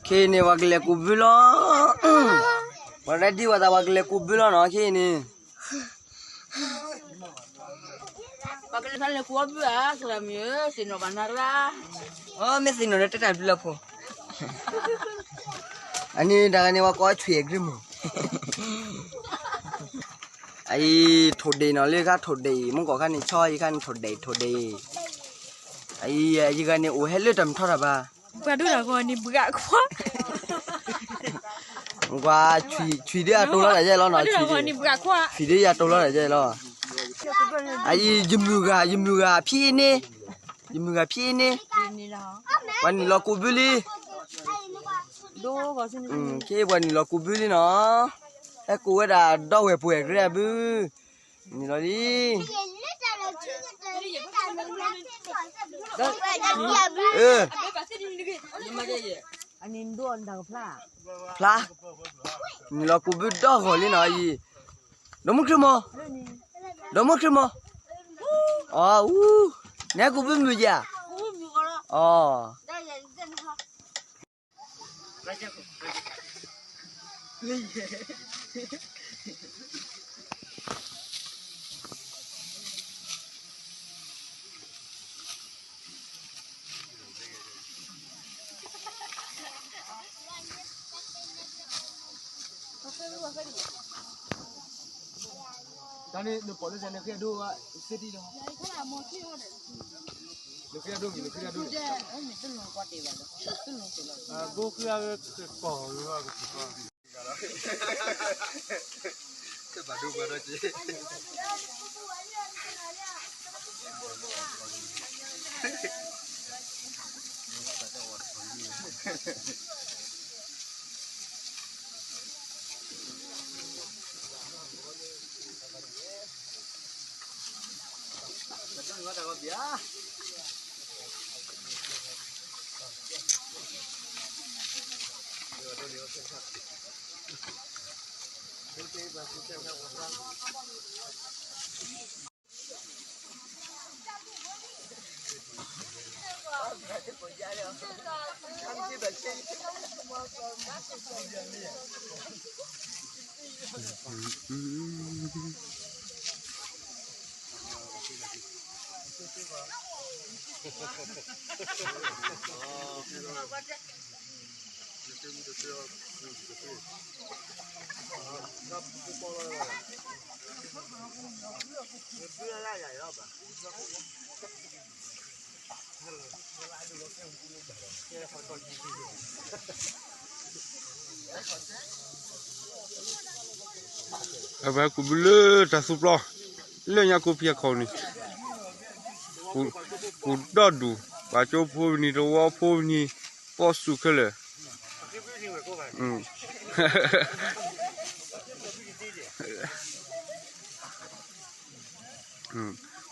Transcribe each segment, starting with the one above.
ခဲအံၤန့ၣ် ပှၤကလဲၤကူးဘုလီၤ. ပှၤရဲၣ်ဒံၣ်ဝဲသး ပှၤကလဲၤကူးဘုလီၤနီၤ ခဲအံၤန့ၣ်. ပှၤကလဲၤကူးဘုဧါ သရၣ်မုၣ်ဧၢ, သ့ၣ်နီၣ်ဘၣ်နၤရၣ်. အိ မ့ၢ်သ့ၣ်နီၣ်ဒီးတဲတၢ်ဘျုးလၢဖိ. အန့ၣ်တဂၤန့ၣ် ပှၤကိးအဆွံၣ်အကြ့မုၢ်. အအံၤ ထိၣ်ဒ့ၣ်နီၤ လၢခါထိၣ်ဒ့ၣ်အံၤ မုၢ်ကီၢ်ခါန့ၣ် ဆီအံၤခါန့ၣ် ထိၣ်ဒ့ၣ် ထိၣ်ဒ့ၣ်. အအံၤ ယဂၤန့ၣ် အိၣ်ဟဲလၢတၢ်မုၢ်ထီတၢ်ဘၣ်. ပှၤဒိၣ်တၢ်ဂီၤန့ၣ် ဘှးခွါ. ကွၢ် ဆွံၣ်ဒ့ၣ်အတိၢ်လီၤတၢ်ယဲလီၤနီၤ, ဆွံၣ်ဒ့ၣ်အတိၢ်လီၤတၢ်ယဲလီၤ. အအံၤ ယမုၢ်ဂၤ ယမုၢ်ဂၤဖံးန့ၣ်, ယမုၢ်ဂၤဖံးန့ၣ်, ပှၤနုာ်လီၤကူးဘုလံ. ခဲအံၤပှၤနုာ်လီၤကူးဘုလံနီၤ, ဟဲကူးဝဲဒၣ်ဒီဝဲၢ်ပှဲၤအကြ့အဘု, နုာ်လီၤလံ. ဖျါ, နုာ်လီၤကူးဘုဒီဂီၢ်လံနီၤအံၤ, ဒီမုၢ်ခရံာ်မီၤ, ဒီမုၢ်ခရံာ်မီၤ, အူ, နဟဲကူးဘုမုၢ်ယၤ, အ တၢ်န့ၣ် နပိာ်လၢနဃ့အဒိၣ်, နဃ့အဒိၣ်မ့ၢ် နဃ့အဒိၣ်, ဘိဃ့အဝဲကကိးလၢကစံးကီး, ဘၣ်ဒိဘၣ်ဒီးက့ အဝဲကူးဘုလၢတၢ်သူပျီ, လၢညါကိးဖံးအခီၣ်န့ၣ်, ကူးဒီဒူၣ်, ပှၤကၠိဖိပနံၤ တဝီဖိပနံၤ, ပီၣ်စူၣ်ခဲလၢာ်.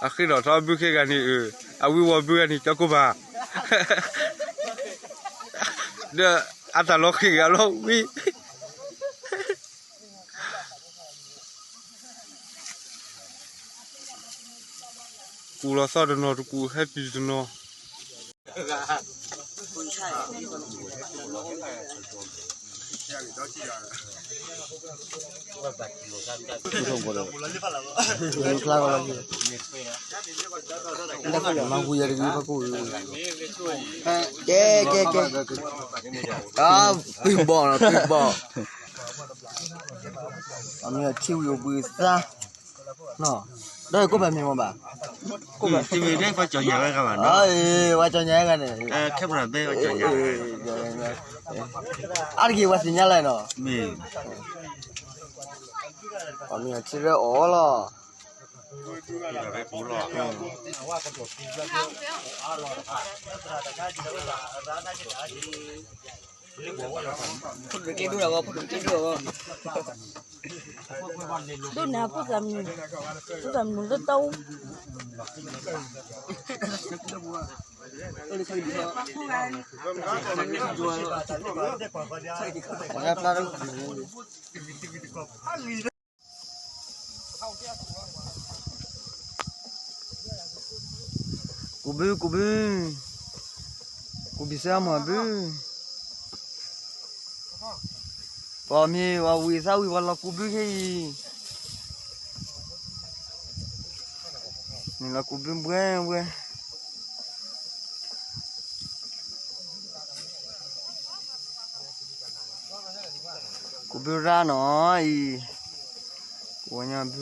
အဃ့ထီၣ်ထီဘုခဲဂၤန့ၣ်, အဝံဝီၤဘုဂၤန့ၣ် ကၠီကိၢ်ဘၣ်, ဒီးအတၢ်လီၤဃ့ၢ်ဂၤလီၤဝံၤ ကူးလီၤသီတနီၤတကူး ဟဲပျံၤတနီၤ. ကဲ ကဲ ကဲ, ပုၢ်ဘီၣ်နီၤ ပုၢ်ဘီၣ်, အမ့ၢ်ထံဝံၤအိၣ်ဘှံးသါ, ဒီးကိးဘၣ်မ့ၢ်မ့ၢ်ဘၣ်, ပှၤကၠီၣ်ညါဝဲဂၤန့ၣ်, အါတက့ၢ်ပှၤသ့ၣ်ညါလၢနီၤ, အမ့ၢ်ထံရဲၣ်အီၣ်လီၤ. ဒိၣ်န့ၣ် ဖိသၣ်မုၣ်, ဖိသၣ်မုၣ်လၢတၢ်အူ, ကူးဘု ကူးဘု, ကူးဘုစၢ်မီၢ်ဘု, ပှၤမ့ၢ်ပှၤဝံၤသးဝံၤ ပှၤလီၤကူးဘုခဲအံၤ, မ့ၢ်လီၤကူးဘုဘှဲဘှဲ, ကူးဘုရၣ်နီၤအံၤ, ကူးဝဲညါဘု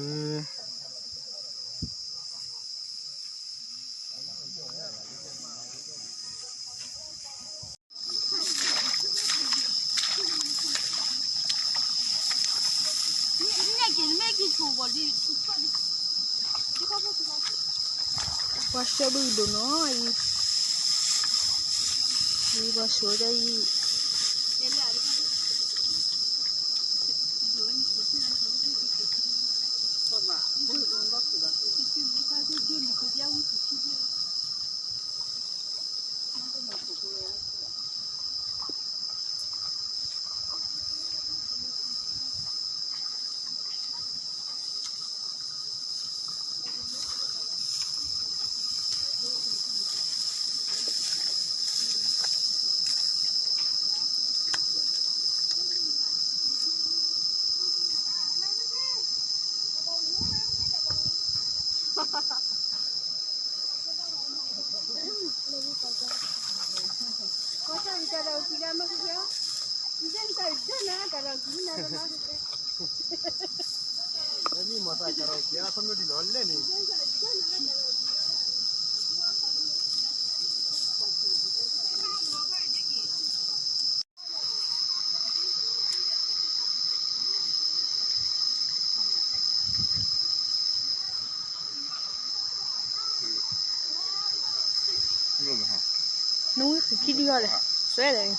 ပှၤဆှၢဘုဒိၣ်နီၤအံၤ, အံၤပှၤဆှၢတၢ်အံၤ နဝံၣ်ဃုာ်ခံဒံဃီလဲၣ်, စွဲလဲၣ်,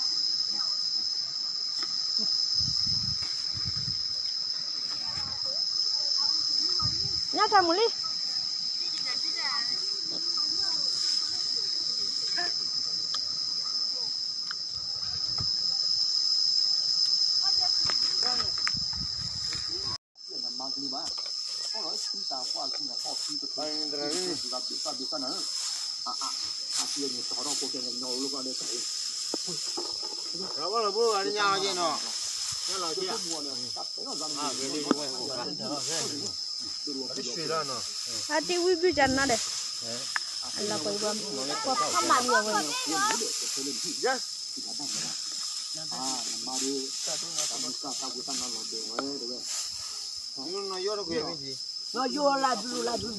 ညၣ်ထီၣ်မူလံ. အတ့ဝံဘုၣ်ကနါဒီး အလၤကွံာ်ဘၣ် ပှၤဖးမးလံအဝဲန့ၣ်, နီၢ်ယိလၢဘုလၢဘု